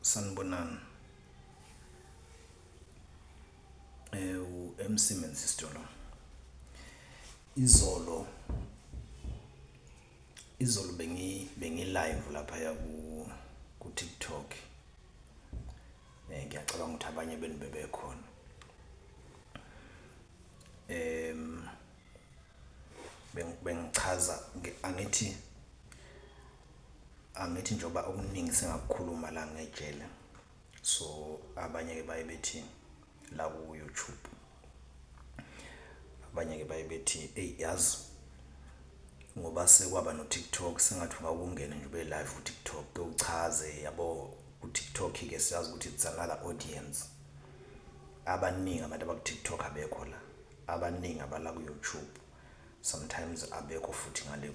Sanibonani. U-MC Menzisto lo. Izolo izolo bengi-live laphaya ku-TikTok. Ngiyacabanga ukuthi abanye benu bebekhona. Bengichaza angithi angithi njengoba okuningi singakukhuluma la ngejele, so abanye-ke baye bethi la ku-YouTube, abanye-ke baye bethi eyi yazi ngoba sekwaba no-TikTok sengathi ungake ungene nje ube live ku-TikTok uchaze yabo. Ku-TikTok-ke siyazi ukuthi it's another audience. Abaningi abantu abaku-TikTok abekho la, abaningi abala ku-YouTube, sometimes abekho futhi ngale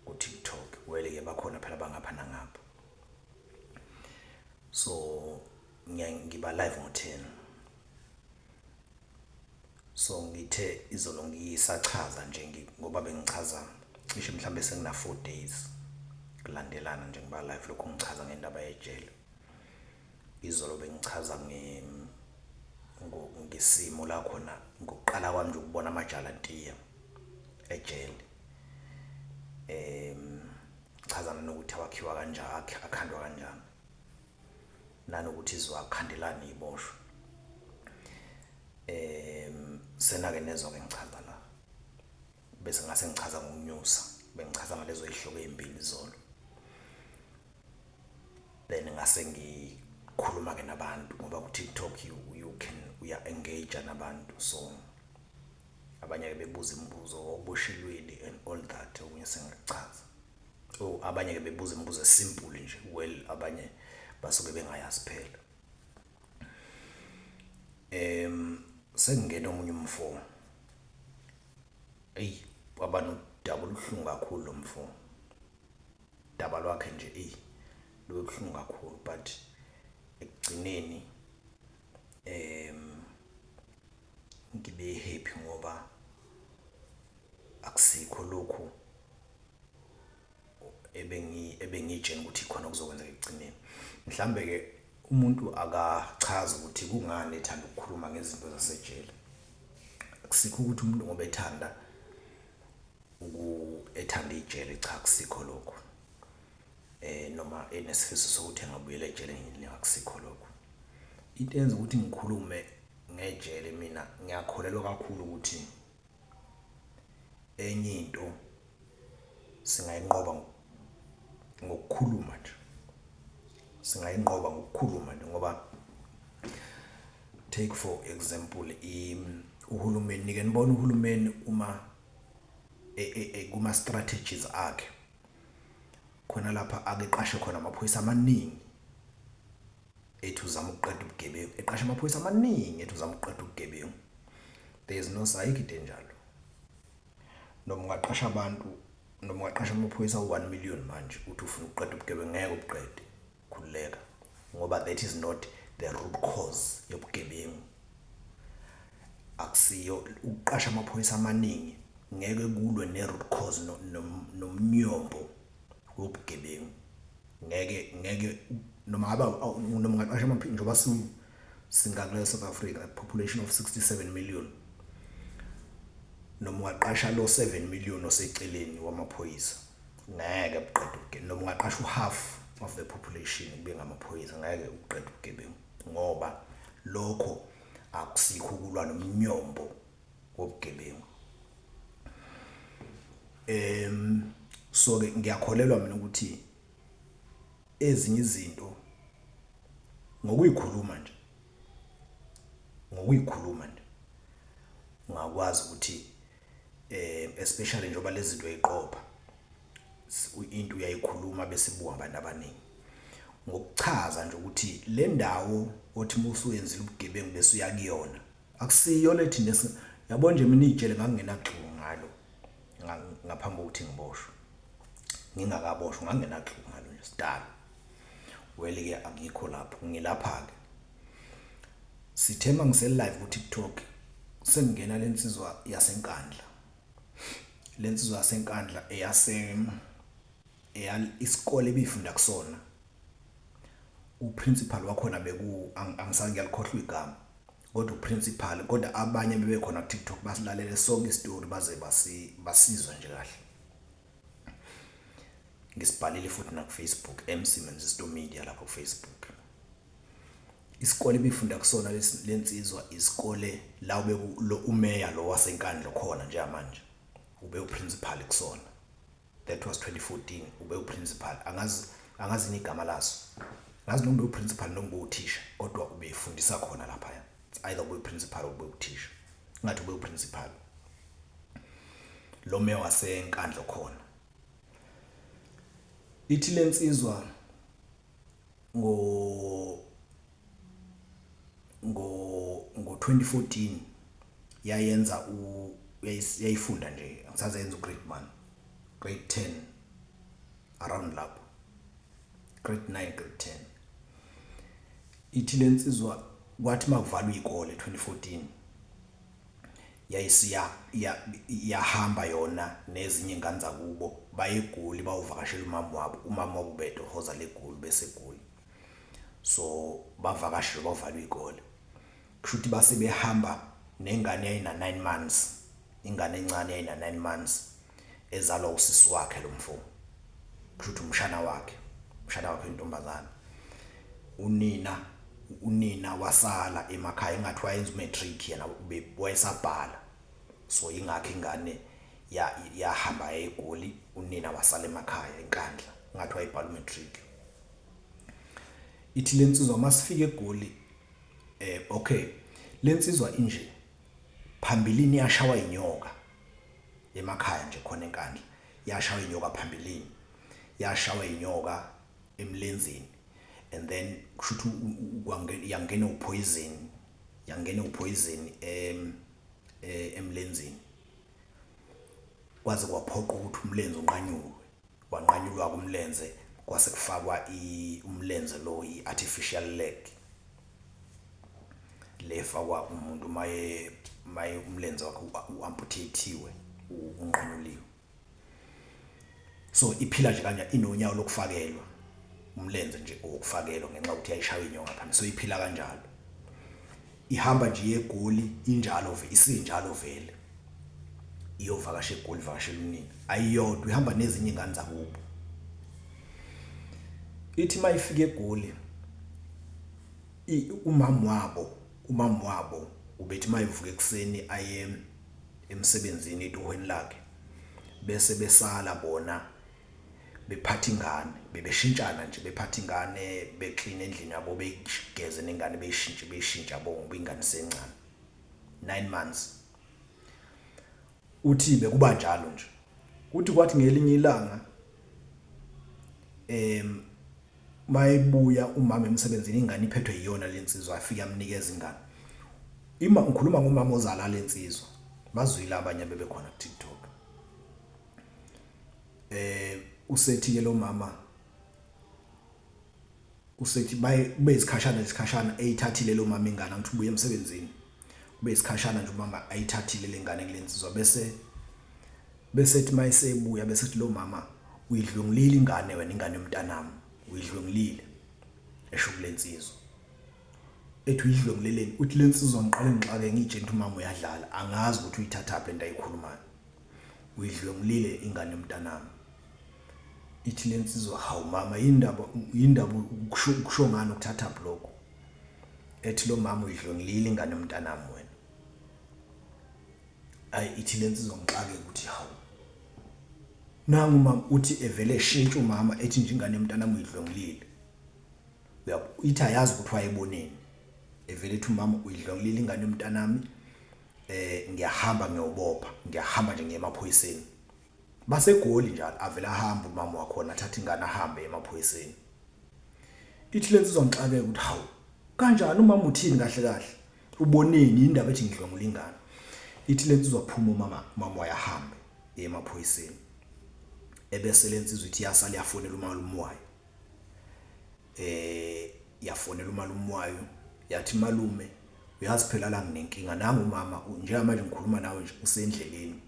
ku-TikTok. Well-ke bakhona phela abangapha nangapha. So ngiba live ngo-10. So ngithe izolo ngisachaza nje ngoba bengichaza cishe mhlambe sengina 4 days kulandelana nje ngiba live lokhu ngichaza ngendaba yejele. Izolo bengichaza ngesimo la khona ngokuqala kwami nje ukubona amajalantiya ejele. Chaza nanokuthi awakhiwa kanjani, akhandwa kanjani, nanokuthi ziwakhandelani iziboshwa. Senake nezwa-ke ngichaza la, bese ngase ngichaza ngokunyusa, bengichaza ngalezo yihloko ezimbili izolo. Then ngase ngikhuluma-ke nabantu ngoba ku-TikTok you can uya-engage nabantu, so abanye-ke bebuza imibuzo wawuboshelweni and all that, okunye sengingakuchaza. Oh, abanye-ke bebuza imibuzo e-simple nje, well abanye basuke bengayazi phela. Sekungena omunye umfo, eyi waba nodaba olubuhlungu kakhulu lo mfo. Udaba lwakhe nje eyi lube buhlungu kakhulu but ekugcineni ngibe happy ngoba akusikho lokhu ebengiyitshena ukuthi khona okuzokwenzeka ekugcineni. Mhlambe-ke umuntu akachazi ukuthi kungani ethanda ukukhuluma ngezinto zasejele. Akusikho ukuthi umuntu ngoba ethanda ethanda ijele, cha akusikho lokho. Noma enesifiso sokuthi engabuyela ejele ngelinye ilanga, akusikho lokho. Into eyenza ukuthi ngikhulume ngejele mina ngiyakholelwa kakhulu ukuthi enye into singayinqoba ngokukhuluma nje, singayinqoba ngokukhuluma nje ngoba take for example uhulumeni, nike nibone uhulumeni uma kuma-strategies akhe khona lapha ake eqashe khona amaphoyisa amaningi ethi uzama ukuqeda ubugebengu, eqashe amaphoyisa amaningi ethi uzama ukuqeda ubugebengu. There is no, ayikho into enjalo. Noma ungaqasha abantu, noma ungaqasha amaphoyisa awu-1 million manje uthi ufuna ukuqeda ubugebengu, ngeke ubuqede, khululeka, ngoba that is not the root cause yobugebengu. Akusiyo ukuqasha amaphoyisa amaningi ngeke kulwe ne-root cause nomnyombo wobugebengu. Ngeke ngeke noma ngabe noma ungaqasha njengoba singaka South Africa, population of 67 million, noma ungaqasha lo 7 million oseceleni wamaphoyisa ngeke buqede ubugebengu. Noma ungaqasha u-half of the population kube ngamaphoyisa ngeke uqede ubugebengu, ngoba lokho akusikho ukulwa nomnyombo wobugebengu. So ke ngiyakholelwa mina ukuthi ezinye izinto ngokuyikhuluma nje, ngokuyikhuluma nje ungakwazi ukuthi especially njengoba lezi zinto eyiqopha into uyayikhuluma bese ibuka abantu abaningi, ngokuchaza nje ukuthi le ndawo othi uma usuyenzile ubugebengu bese uya kuyona akusiyo le thina yabo nje. Mina ijele ngangingenagxuku ngalo ngaphambi kokuthi ngiboshwe, ngingakaboshwa ngangingenagxuku ngalo nje sidalo. Well-ke angikho lapho, ngilapha-ke. Sithe uma ngise-live ku-TikTok sekungena le nsizwa yaseNkandla, le nsizwa yaseNkandla eyase Isikole ebifunda kusona u-principal wakhona beku ngiyalikhohlwa igama kodwa u-principal kodwa abanye bebekhona ku-TikTok basilalele sonke isitori baze basizwe nje kahle. Ngisibhalile futhi naku-Facebook, MC Menzisto Media lapho ku-Facebook. Isikole ebifunda kusona lensizwa isikole la beku lo umeya lo waseNkandla khona njengamanje ube u-principal kusona. That was 2014, ube u-principal, angazi igama laso, ngazi noma ube u-principal noma ube uthisha, kodwa ubefundisa khona lapha. It's either ube u-principal or ube uthisha, ngathi ube u-principal lo meya waseNkandla khona. Ithi lensizwa ngo 2014 yayenza u yayifunda nje, angisazi yenza u-grade 1, grade 10, around lapho, grade 9, grade 10. Ithi lensizwa kwathi makuvalwa izikole 2014 yayisiya yahamba yona nezinye ingane zakubo baye eGoli bayovakashela umama wabo. Umama wabo ubetohoza leGoli bese eGoli, so bavakashe bavalwa izikole. Kusho ukuthi base behamba nengane yayina 9 months, ingane encane yayina 9 months ezalwa usisi wakhe lo mfo, kusho ukuthi umshana wakhe intombazana. Unina wasala emakhaya, engathi wayenza u-matric yena, wayesabhala, so ingakho ingane yahamba eGoli, unina wasala emakhaya eNkandla, ngathi wayebhala u-matric. Ithi lensizwa masifika eGoli, okay, lensizwa inje phambilini yashawa inyoka emakhaya nje khona eNkandla, yashawa inyoka phambilini, yashawa inyoka emlenzeni, and then kusho ukuthi yangena u-poison, yangena u-poison emlenzeni, kwaze kwaphoqa ukuthi umlenze unqanyulwe. Wanqanyulwa kumlenze, kwase kufakwa umlenze lo, i-artificial leg lefakwa umuntu maye umlenze wakhe u-amputatiwe, unqanyuliwe. So iphila nje kanje, inonyawo lokufakelwa umlenze nje owokufakelwa ngenxa yokuthi yayishaywa inyoka phambili, so iphila kanjalo, ihamba nje yeGoli injalo, isinjalo vele, iyovakasha eGoli, ivakashela unina, ayiyodwa, ihamba nezinye ingane zakubo. Ithi mayifika eGoli umama wabo ubethi mayivuka ekseni aye emsebenzini etohweni lakhe, bese besala bona bephatha ingane, bebeshintshana nje bephatha ingane, be-clean endlini yabo, beyigeze nengane, beyishintshe beyishintshe yabo, ngoba ingane isencane, 9 months. Uthi bekuba njalo nje. Uthi kwathi ngelinye ilanga mayebuya umama emsebenzini, ingane iphethwe iyona lensizwa, afika amnikeza ingane. Ima ngikhuluma ngomama ozala lensizwa, bazwile abanye bebekhona ku TikTok. Usethi ke lo mama, usethi baye kube isikhashana isikhashana eyithathile lo mama ingane, ngithi ubuye emsebenzini, kube isikhashana nje umama ayithathile lengane kulensizwa, bese ethi mayisebuya, bese ethi lo mama, "Uyidlwengulile ingane wena, ingane yomntanami uyidlwengulile," esho kulensizwa, ethi, "Uyidlwenguleleni?" Uthi lensizwa, "Ngiqale ngixake, ngitshela ukuthi umama uyadlala, angazi ukuthi uyithathaphi lento ayikhulumayo. Uyidlwengulile ingane yomntanami." Ithi lensizwa, "Hawu mama, yindaba kusho ngani, ukuthathaphi lokho?" Ethi lo mama, "Uyidlwengulile ingane yomntanami wena." Ayi, ithi lensizwa, ngixake ukuthi hawu, nangu umama uthi evele eshintsha umama, ethi nje ingane yomntanami uyidlwengulile. Uyabo, ithi ayazi ukuthi wayeboneni, evele ethi umama, "Uyidlwengulile ingane yomntanami, ngiyahamba ngiyobopha, ngiyahamba nje ngiye emaphoyiseni." BaseGoli njalo, avela ahamba umama wakhona, athatha ingane ahambe emaphoyiseni. Ithi lensizwa, ngixakeka ukuthi hawu, kanjani, umama uthini kahle kahle, uboneni, indaba ethi ngidlwengula ingane? Ithi lensizwa, phuma umama wayahambe emaphoyiseni, ebese lensizwa ithi yasala yafonela umalume wayo, yafonela umalume wayo, yathi, "Malume, uyazi phela la nginenkinga, nanga umama njengamanje ngikhuluma nawe nje usendleleni."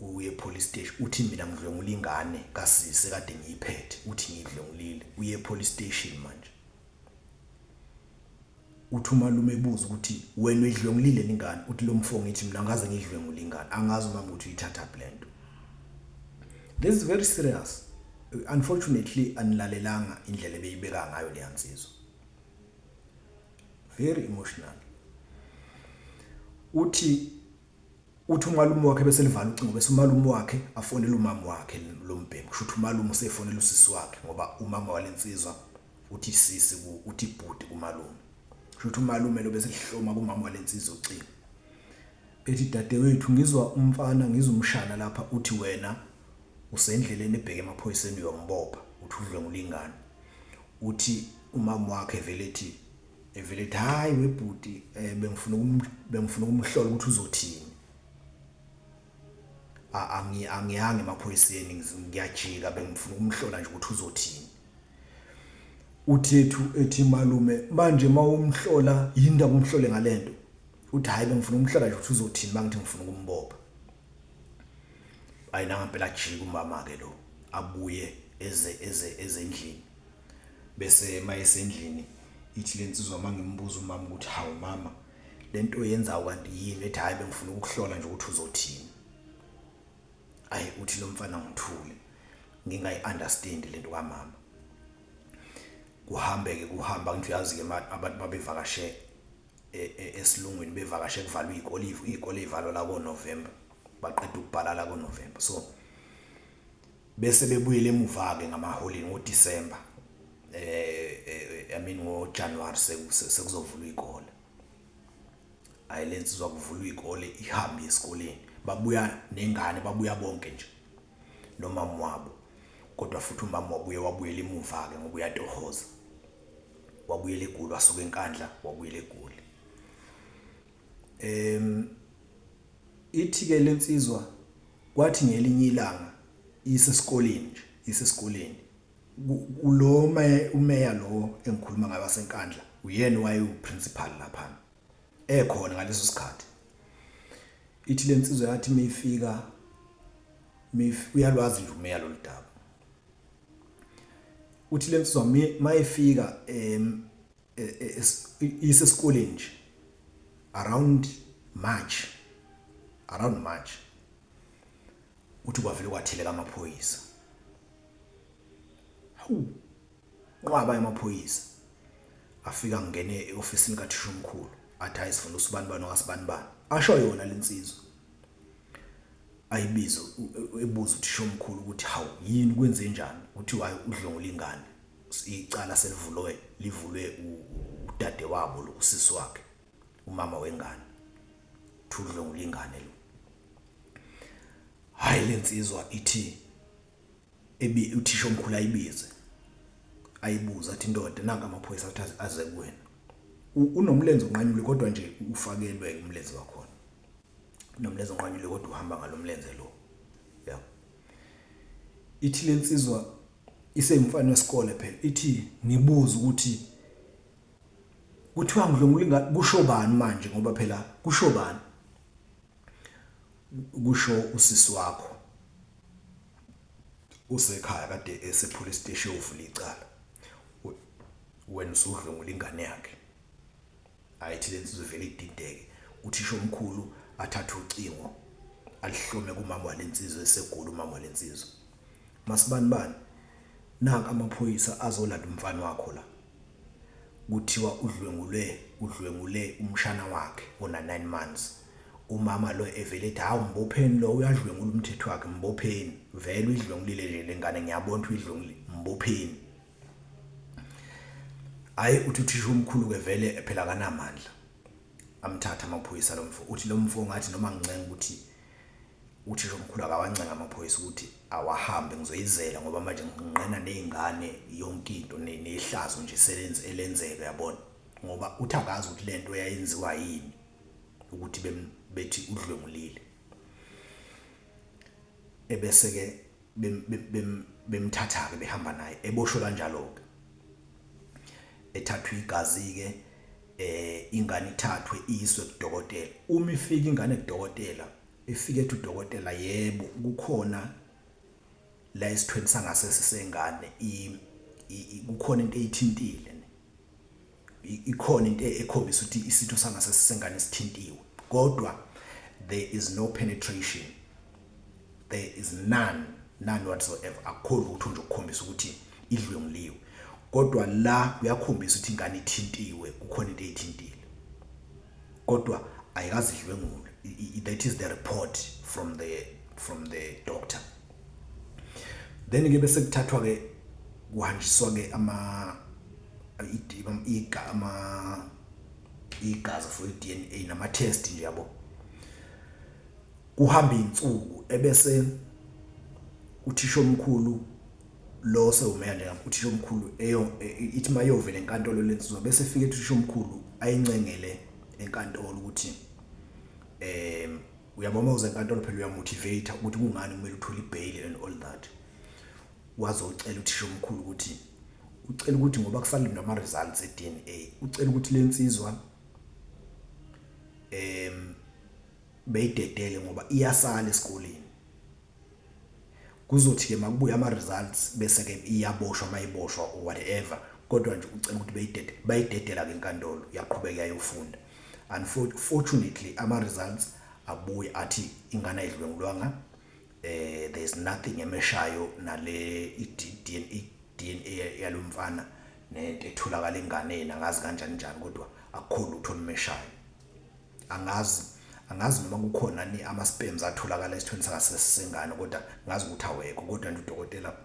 Uye police station, uthi mina ngidlwengula ingane kasisi kade ngiyiphethe, uthi ngidlwengulile. Uye police station manje. Uthi umalume ebuza ukuthi wena uyidlwengulile ingane, uthi lo mfo ngithi mina ngaze ngidlwengule ingane, angazi umama ukuthi uyithatha lento. This is very serious. Unfortunately anilalelanga indlela ebeyibeka ngayo le yansizwa, very emotional. Uthi umalume wakhe bese livala ucingo, bese umalume wakhe afonela umama wakhe lo mbhemu. Kusho ukuthi umalume usefonela usisi wakhe, ngoba umama walensizwa uthi sisi, uthi bhuti kumalume. Kusho ukuthi umalume lo bese lihloma kumama walensizwa ucingo, ethi dadewethu, ngizwa umfana, ngizwa umshana lapha uthi wena usendleleni ebheke emaphoyiseni uyombopha, uthi udlwengula ingane. Uthi umama wakhe vele ethi evele ethi hayi webhuti, bengifuna ukumhlola ukuthi uzothini, angiyanga emaphoyiseni, ngiyajika, bengifuna ukumhlola nje ukuthi uzothini. Uthi ethu ethi malume, manje mawumhlola yini ndaba umhlole ngalento? Uthi hayi, bengifuna ukumhlola nje ukuthi uzothini mangithi ngifuna ukumbopha. Hayi, nangempela ajika umama ke lo, abuye eze eze ezendlini. Bese mayesendlini ithi lensizwa, mangimbuza umama ukuthi hawu mama, lento oyenzayo kanti yini? Ethi hayi, bengifuna ukukuhlola nje ukuthi uzothini. Ayi, uthi lo mfana ngithule ngingayi understand lento kamama. Kuhambe ke kuhamba, ngithi uyazi ke abantu babevakashe esilungwini, bevakashe kuvalwe izikole, izikole ivalwa la ko November, baqeda ukubhala la ko November. So bese bebuyele emuva ke ngamaholide ngoDecember, I mean ngoJanuary, sekuzovulwa izikole. Hayi, lensizwa kuvulwa izikole ihambe esikoleni, babuya nengane, babuya bonke nje nomama wabo. Kodwa futhi umama wabuye wabuyela emuva ke ngoba uyatohoza, wabuyela eGoli, wasuka eNkandla wabuyela eGoli. Ithi ke lensizwa kwathi ngelinye ilanga isesikoleni nje, isesikoleni lo umeya lo engikhuluma ngayo waseNkandla, uyena waye principal lapha ekhona ngaleso sikhathi. Ithi lensizwa yathi mayifika, uyalwazi nje umeya lolu daba. Uthi lensizwa mayifika isesikoleni nje around March, uthi kwavele kwatheleka amaphoyisa. Hawu, nqwaba yamaphoyisa afika ngene eofisini kathisha omkhulu, athi hayi, sifuna usibani bani wakasibani bani. Asho yona lensizwa ayibizo, ebuza uthisha omkhulu ukuthi hawu, yini, kwenze njani? Uthi hayi, udlwengula ingane, icala selivulwe, livulwe udade wabo lo, usisi wakhe, umama wengane, uthi udlwengula ingane lo. Hayi, lensizwa ithi ebi uthisha omkhulu ayibize, ayibuza, athi indoda, nanka amaphoyisa athi aze kuwena. Unomlenze onqanyulwe, kodwa nje ufakelwe umlenze wakhona, unomlenze onqanyulwe, kodwa uhamba ngalomlenze lo ya. Ithi lensizwa isemfana wesikole phela, ithi ngibuza ukuthi kuthiwa ngidlwengula ingane, kusho bani manje? Ngoba phela kusho bani? Kusho usisi wakho usekhaya, kade ese police station uvula icala, wena usudlwengula ingane yakhe. Ayithi lensizwa ivele idideke. Uthisha omkhulu athathe ucingo alihlome kumama walensizwa esegula. Umama walensizwa, masibani bani, nanka amaphoyisa azolanda umfana wakho la, kuthiwa udlwengulwe, udlwengule umshana wakhe ona 9 months. Umama lo evele ethi hawu, mbopheni lo, uyadlwengula umthetho wakhe, mbopheni vele, uyidlwengulile nje lengane, ngiyabona ukuthi uyidlwengulile, mbopheni. Hayi, uthi uthisha omkhulu ke vele phela akanamandla, amthatha amaphoyisa lo mfo. Uthi lo mfo ngathi noma ngincenga ukuthi uthisha omkhulu akawancenga amaphoyisa ukuthi awahambe, ngizoyizela, ngoba manje nginqena nezingane, yonke into nehlazo nje selenze elenzeka, yabona, ngoba uthi akazi ukuthi lento yayenziwa yini ukuthi bethi udlwengulile. Ebese ke bemthatha ke behamba naye, eboshwe kanjalo ke, ethathwa igazi ke, ingane ithathwe iyiswe kudokotela. Uma ifika ingane kudokotela, Efike ethi udokotela yebo kukhona la esithweni sangasese sengane kukhona into eyithintile, ikhona into ekhombisa ukuthi isitho sangasese sengane sithintiwe, kodwa there is no penetration, there is none, none whatsoever. Akukho lutho nje ukukhombisa ukuthi idlwenguliwe, kodwa la kuyakhombisa ukuthi ingane ithintiwe, kukhona into eyithintile, kodwa ayikaze idlwengulwe. That is the report from the doctor. Then ke bese kuthathwa ke kuhanjiswa ke ama igazi for i-DNA nama test nje, yabo. Kuhamba insuku, ebese uthisha omkhulu lo sewumeya nje, uthisha omkhulu eyo ithi mayovela enkantolo lensizwa, bese fike uthisha omkhulu ayincengele enkantolo ukuthi uyabona, uze enkantolo phela uyamotivate ukuthi kungani kumele uthole ibail and all that. Wazocela uthisha omkhulu ukuthi ucela ukuthi ngoba kusalindwa ama results e-DNA, ucela ukuthi lensizwa beyidedele ngoba iyasala esikoleni. Kuzothi ke makubuya ama results bese ke iyaboshwa mayiboshwa or whatever, kodwa nje ucela ukuthi beyidede. Bayidedela ke enkantolo, yaqhubeka yayofunda. Unfortunately ama results abuye athi ingane ayidlwengulwanga, there is nothing emeshayo nale i-DNA, DNA yalomfana nento etholakala enganeni, angazi kanjani njani, kodwa akukho lutho olumeshayo. Angazi noma kukhona ni ama sperms atholakala esithweni sangasese sengane, kodwa ngazi ukuthi awekho. Kodwa nje udokotela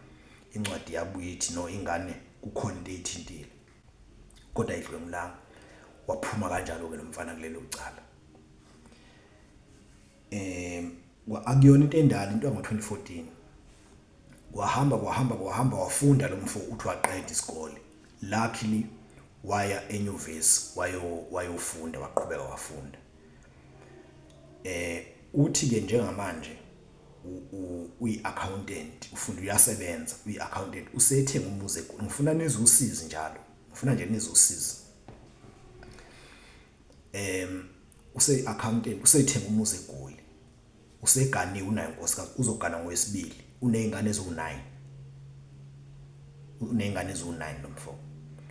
incwadi yabuye ithi no, ingane kukhona into eyithintile, kodwa ayidlwengulanga. Waphuma kanjalo ke lo mfana kulelo cala. Akuyona into endala, into yango-2014. Kwahamba, kwahamba, kwahamba, wafunda lo mfo, uthi waqeda isikole. Luckily waya enyuvesi, wayofunda, waqhubeka wafunda. Uthi ke njengamanje uyi-accountant, ufunda, uyasebenza, uyi-accountant, usethenga umuzi eGoli. Ngifuna nizwe usizi njalo, ngifuna nje nizwe usizi. Use-accountant, usethenga umuzi eGoli, useganiwe, unayo inkosikazi, uzogana ngowesibili, uney'ngane eziwu-9, uney'ngane eziwu-9 lo mfo.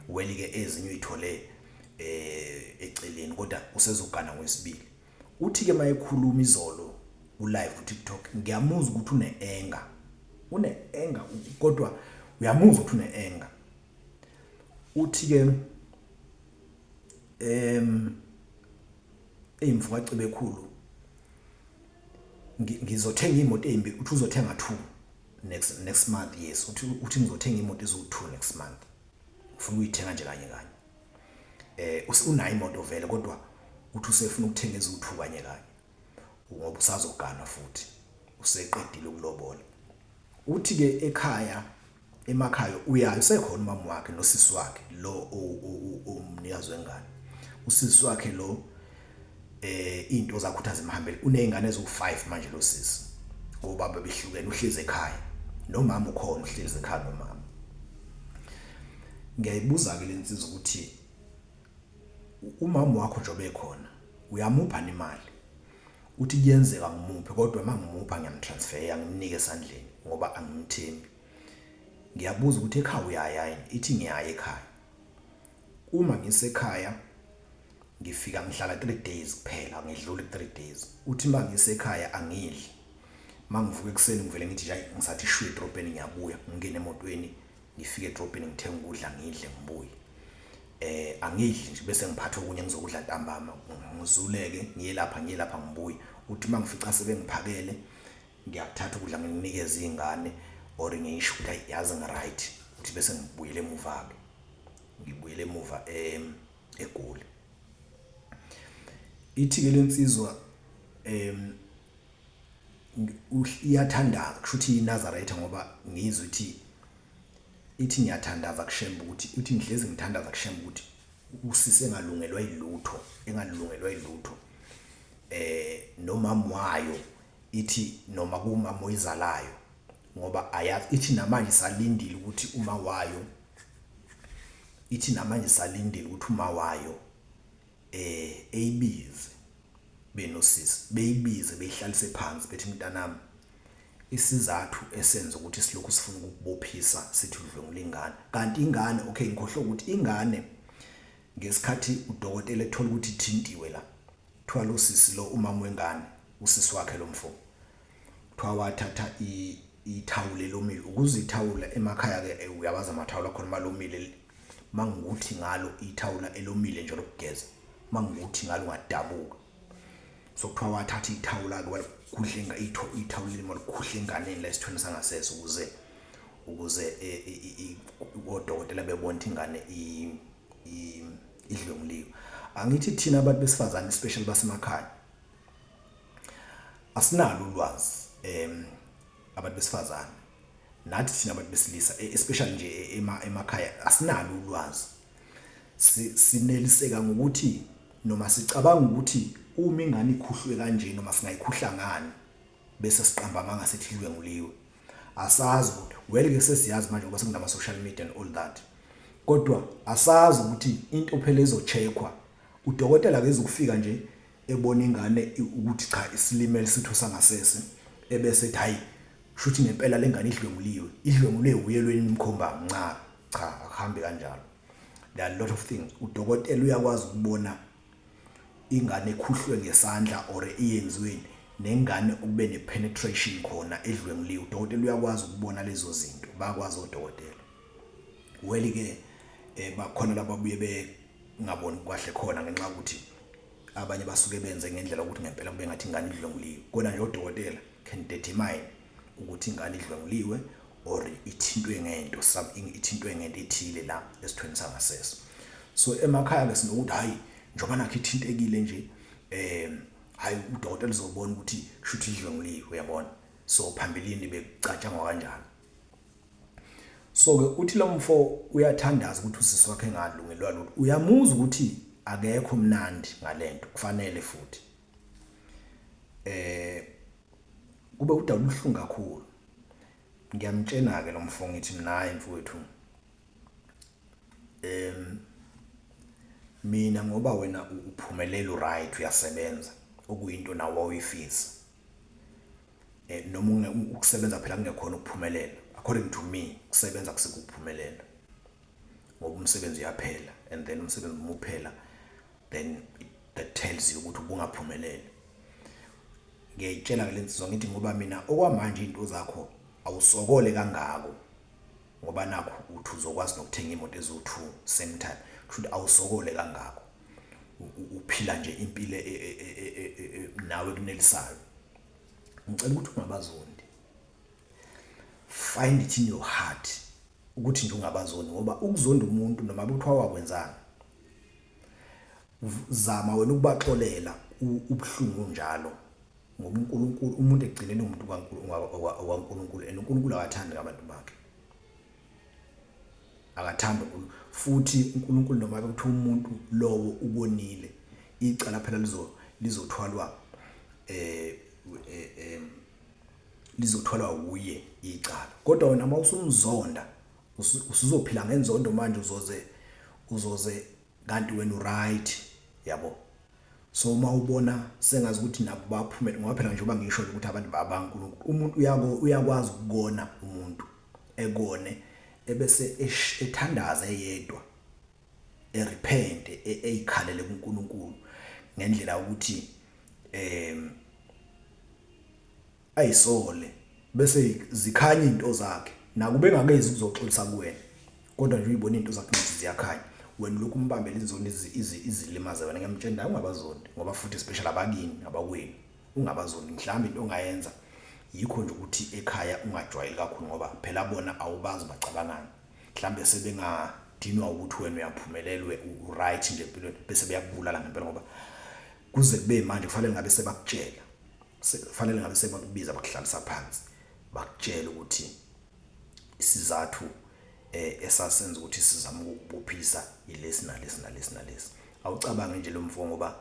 Well-ke ezinye uyithole eceleni, kodwa usezogana ngowesibili. Uthi-ke mayekhuluma izolo ku-live ku-TikTok, ngiyamuzwa ukuthi une-anger, une-anger, kodwa uyamuzwa ukuthi une-anger. Uthi-ke eyi mfo kaCebekhulu, ngizothenga imoto ezimbili. Uthi uzothenga 2 next month. Yes, uthi ngizothenga imoto eziwu-2 next month, ufuna ukuyithenga nje kanye kanye. Unayo imoto vele, kodwa uthi usefuna ukuthenga eziwu-2 kanye kanye ngoba usazogana futhi, useqedile ukulobola. Uthi ke ekhaya, emakhaya uyayo, usekhona umama wakhe nosisi wakhe lo umnikazi wengane. Usisi wakhe lo into zakhe uthi azimhambele, unezingane eziwu5 manje lo sisi, obaba behlukene, uhlezi ekhaya nomama, ukhona, uhlezi ekhaya nomama. Ngiyayibuza ke lensizwa ukuthi umama wakho njengoba ekhona uyamupha imali? Uthi kuyenzeka ngimuphe, kodwa mangimupha ngiyamtransfer, ngimnike esandleni ngoba angimthembi. Ngiyabuza ukuthi ekhaya uyaya yini? Ithi ngiyaya ekhaya. Uma ngisekhaya ngifika ngihlala 3 days kuphela, ngidlula 3 days. Uthi mangisekhaya angidli, mangivuka ekuseni ngivele ngithi nje ngisathi shu edrobheni, ngiyabuya, ngingene emotweni, ngifike edrobheni, ngithenga ukudla, ngidle, ngibuye. Angidli nje, bese ngiphatha okunye ngizokudla ntambama, ngizuleke, ngiye lapha, ngiye lapha, ngibuye. Uthi mangifica sebengiphakele, ngiyakuthatha ukudla, ngikunikeze izingane or ngisho ukuthi hayi, yazi ngi-right. Uthi bese ngibuyele emuva ke, ngibuyele emuva eGoli. Ithi ke lensizwa iyathandaza, kusho ukuthi iNazaretha, ngoba ngizwe ithi ngiyathandaza kuShembe ukuthi, uthi ngihlezi ngithandaza kuShembe ukuthi usisi engalungelwa yilutho, engalungelwa yilutho nomama wayo. Ithi noma kumama oyizalayo, ngoba ayazi, ithi namanje salindile ukuthi uma wayo, ithi namanje salindile ukuthi uma wayo eyibize. Benosisi beyibize beyihlalise phansi bethi mntanami isizathu esenza ukuthi silokhu sifuna ukukubophisa sithi udlwengula ingane kanti ingane okay ngikhohlwe ukuthi ingane ngesikhathi udokotela ethola ukuthi ithintiwe la kuthiwa lo sisi lo umama wengane usisi wakhe lo mfo kuthiwa wathatha ithawula elomile ukuze ithawula emakhaya ke eh, uyawazi amathawula akhona malomile mangukuthi ngalo ithawula elomile nje lokugeza mangukuthi ngalo ungadabuka so kuthiwa wathatha ithawula ke waligudla ithawula limo likhuhla enganeni la esithweni sangasese ukuze ukuze eh, odokotela bebona ukuthi ingane idlwenguliwe angithi thina abantu besifazane especially basemakhaya asinalo ulwazi em abantu besifazane nathi thina abantu besilisa e, especially nje e, emakhaya asinalo ulwazi sineliseka ngokuthi noma sicabanga ukuthi uma ingane ikhuhlwe kanje noma singayikhuhla ngani bese siqamba amanga sithi idlwenguliwe asazi ukuthi well ke sesiyazi manje ngoba sekunama social media and all that kodwa asazi ukuthi into phela izocheckwa udokotela akezukufika nje ebona ingane ukuthi cha isilimele isitho sangasese ebese ethi hayi shuthi ngempela lengane idlwenguliwe idlwengulwe uye lweni nimkhomba nca cha akuhambi kanjalo there are a lot of things udokotela uyakwazi ukubona ingane ekhuhlwe ngesandla or iyenziweni nengane ukube ne-penetration khona edlwenguliwe udokotela uyakwazi ukubona lezo zinto bayakwazi odokotela well-ke um bakhona lababuye bengaboni kahle khona ngenxa yokuthi abanye basuke benze ngendlela ukuthi ngempela kube ngathi ingane idlwenguliwe kona nje odokotela can determine ukuthi ingane idlwenguliwe or ithintwe ngento ithintwe ngento ethile la esithweni sangasese so emakhaya ke sinokuthi hayi njengoba nakho ithintekile nje eh hayi udokotela uzobona ukuthi kushuthi idlwenguliwe uyabona so phambilini bekucatshangwa kanjalo So ke uthi lo mfo uyathandaza ukuthi usisi wakhe engalungelwa lutho. Uyamuzwa ukuthi akekho mnandi ngalento kufanele futhi. Eh kube udaba olubuhlungu kakhulu. Ngiyamtshena ke lo mfo ngithi mina hayi mfowethu. Em mina ngoba wena uphumelela uright uyasebenza okuyinto nawe wawuyifisa. Eh, noma ukusebenza phela kungekhona ukuphumelela according to me kusebenza kusikuphumelela ngoba umsebenzi uyaphela and then umsebenzi uma uphela then that tells you ukuthi ubungaphumeleli ngiyayitshela ke lensizwa ngithi ngoba mina okwamanje into zakho awusokole kangako ngoba nakho uthi uzokwazi nokuthenga imoto eziwu-2 same time kusho ukuthi awusokole kangako uphila nje impilo e, e, e, nawe kunelisayo ngicela ukuthi ungabazondi find it in your heart ukuthi nje ungabazondi ngoba ukuzonda umuntu noma kuthiwa wakwenzani zama wena ukubaxolela ubuhlungu njalo ngoba uNkulunkulu umuntu ekugcineni umuntu kaNkulunkulu and uNkulunkulu akathandi ngabantu bakhe akathandi uNkulunkulu futhi uNkulunkulu noma kuthiwa umuntu lowo ukonile icala phela lizo lizothwalwa eh, eh, eh lizothwalwa uye icala kodwa wena uma usumzonda usuzophila ngenzondo manje uzoze uzoze kanti wena uright yabo so uma ubona sengazi ukuthi nabo baphumele ngoba phela njengoba ngisho ukuthi abantu babaNkulunkulu umuntu uyako uyakwazi ukubona umuntu ekone ebese ethandaza eyedwa erepent e, eyikhalele kuNkulunkulu ngendlela ukuthi em ayisole bese zikhanya izinto zakhe nakube engakezi ukuzoxolisa kuwena kodwa nje uyibona izinto zakhe ukuthi ziyakhanya wena lokhu umbambela inzondo izilimaze wena ngiyamtshela ungabazondi ngoba futhi especially abakini abakwenu ungabazondi mhlawumbe into ongayenza yikho nje ukuthi ekhaya ungajwayeli kakhulu ngoba phela bona awubazi bacabangani mhlawumbe sebengadinwa ukuthi wena uyaphumelela u-right nje empilweni bese beyakubulala ngempela ngoba kuze kube manje kufanele ngabe sebakutshela Kufanele ngabe sebakubiza bakuhlalisa phansi bakutshela ukuthi isizathu eh esasenza ukuthi sizame ukukubophisa ilesi nalesi nalesi nalesi. Awucabange nje lo mfo ngoba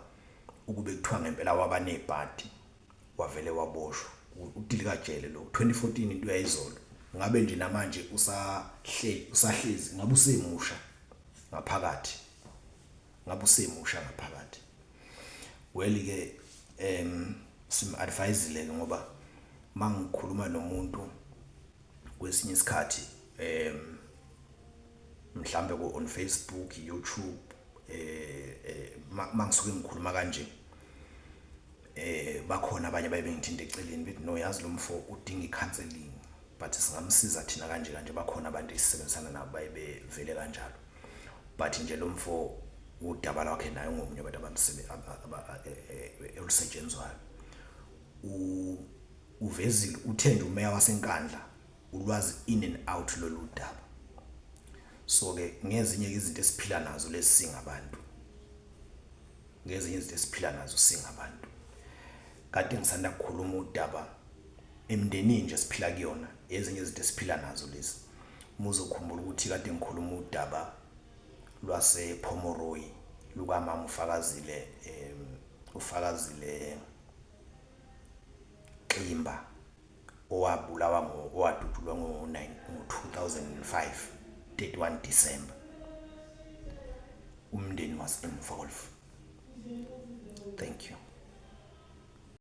ukube kuthiwa ngempela waba nebhadi wavele waboshwa udilikajele lo 2014 into yayizolo ngabe nje namanje usahleli usahlezi ngabe usemusha ngaphakathi ngabe usemusha ngaphakathi well ke Simu-advise-ile-ke ngoba mangikhuluma nomuntu kwesinye isikhathi mhlambe on Facebook, YouTube mangisuke ngikhuluma kanje bakhona abanye abaye bengithinta eceleni bethi, no yazi lo mfo udinga i-counselling but singamsiza thina kanje kanje bakhona abantu esisebenzisana nabo baye bevele kanjalo. But nje lo mfo udaba lwakhe naye ungomunye wabantu olusetshenzwayo. Uvezile uthe nje umeya waseNkandla ulwazi in and out lolu daba. So-ke ngezinye izinto esiphila nazo lezi singabantu, ngezinye izinto esiphila nazo singabantu. Kade ngisanda kukhuluma udaba emndenini nje esiphila kuyona, ezinye izinto esiphila nazo lezi. Uma uzokhumbula ukuthi kade ngikhuluma udaba lwase Pomeroy lukamama uFakazile uFakazile Ximba owabulawa owadutshulwa ngo-2005, 31 December. Umndeni was involved.